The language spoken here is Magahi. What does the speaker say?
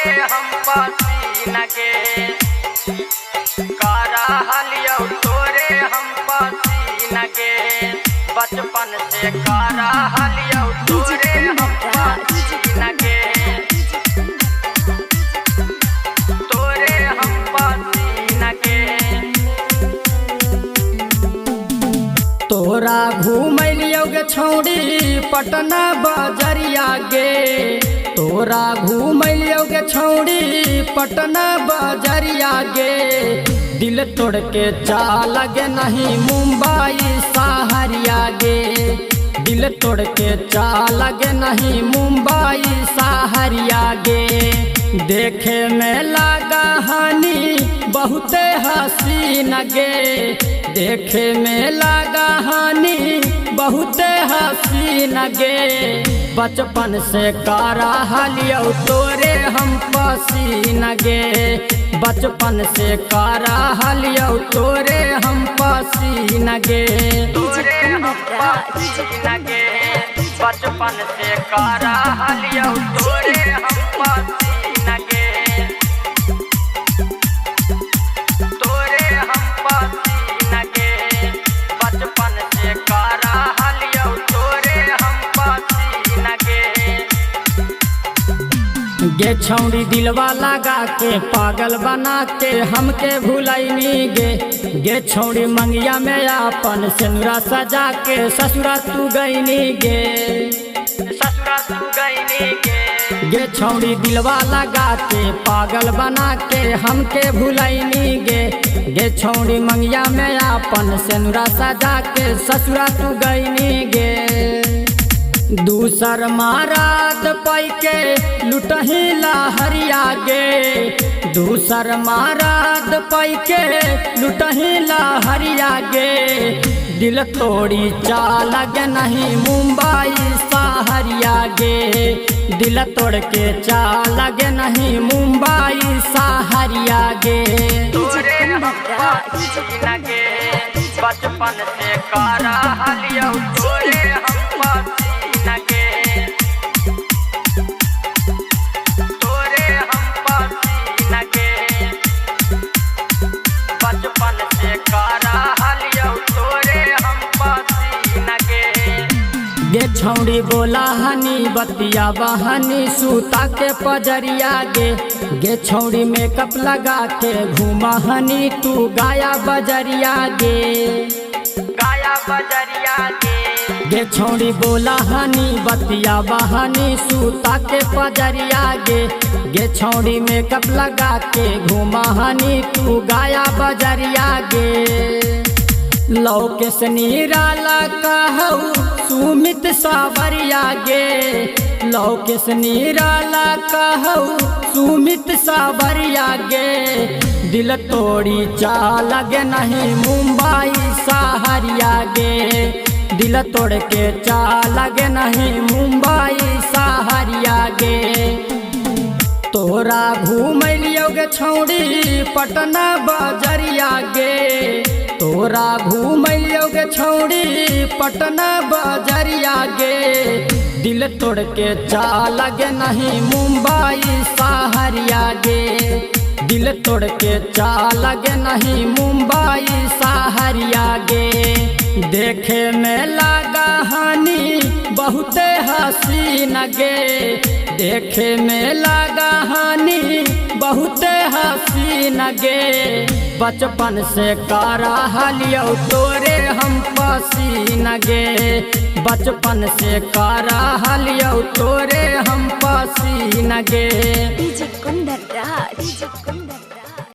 तोरे हम पसीन गे, करा हलियौ तोरे हम पसीन गे, बचपन से करा हलियौ तोरे हम पसीन गे, तोरे हम पसीन गे। तोरा घुमैलियौ गे छौड़ी पटना बजरिया गे, तोरा घुमैलियौ गे छौड़ी पटना बजरिया गे, दिल तोड़ के चाल गे नहीं मुंबई सहरिया गे, दिल तोड़ के चाल गे नहीं मुंबई सहरिया गे। देखे में लागा हानि बहुते हसीन गे, देखे में लागा हानि बहुते हसीन गे, बचपन से करा हलियौ तोरे हम पसीन गे, बचपन से करा हलियौ तोरे हम पसीन गे, तोरे हम पसीन गे, बचपन से करा हलियौ तोरे हम पसीन गे, तोरे हम पसीन गे, बचपन से करा हलियौ तोरे हम पसीन गे। गे छौड़ी दिलवा लगा के पागल बना के हमके भुलैनी गे, गे छौड़ी मंगिया में आपन सिनुरा सजा के ससुरा तू गईनी गे, ससुरा तू गईनी गे, गे छौड़ी दिलवा लगा के पागल बना के हमके भुलैनी गे, गे छौड़ी मंगिया में आपन सिनुरा सजा के ससुरा तू गईनी गे। दूसर मारात पाई के लुटही लहरिया गे, दूसर मारात पाई के लुटही लहरिया गे, दिल तोड़ी चाल गे नहीं मुंबई सहरिया गे, दिल तोड़ के चाल गे नहीं मुंबई सहरिया गे, तोरे हम पसीन गे, बचपन से करा हलियौ तोरे हम पसीन गे, तोरे हम पसीन गे, बचपन से करा हलियौ तोरे हम पसीन गे। गे छौड़ी बोला हनी बतिया बहनी सूता के पजरिया गे, गे छौड़ी मेकअप लगा के घूमा हनी तू गाया बजरिया गे, गाया बजरिया गे, गे छौड़ी बोला हनी बतिया बहनी सूता के पजरिया गे, गे छौड़ी मेकअप लगा के घूमा हनी तू गाया बजरिया गे। लौकेश निराला कहू सुमित सावरिया गे, लौकेश निराला कहू सुमित सावरिया गे, दिल तोड़ी चाल गे नहीं मुंबई सहरिया गे, दिल तोड़ के चाल गे नहीं मुंबई सहरिया गे। तोरा घुमैलियौ गे छौड़ी पटना बजरिया गे, तोरा घुमैलियौ गे छौड़ी पटना बजरिया गे, दिल तोड़ के चाल गे नहीं मुंबई सहरिया गे, दिल तोड़ के चाल गे नहीं मुंबई सहरिया गे। देखे में लागा हानि बहुते हसीन गे, देखे में लागा हानि बहुते हसीन गे, बचपन से करा हलियौ तोरे हम पसीन गे, बचपन से करा हलियौ तोरे हम पसीन गे।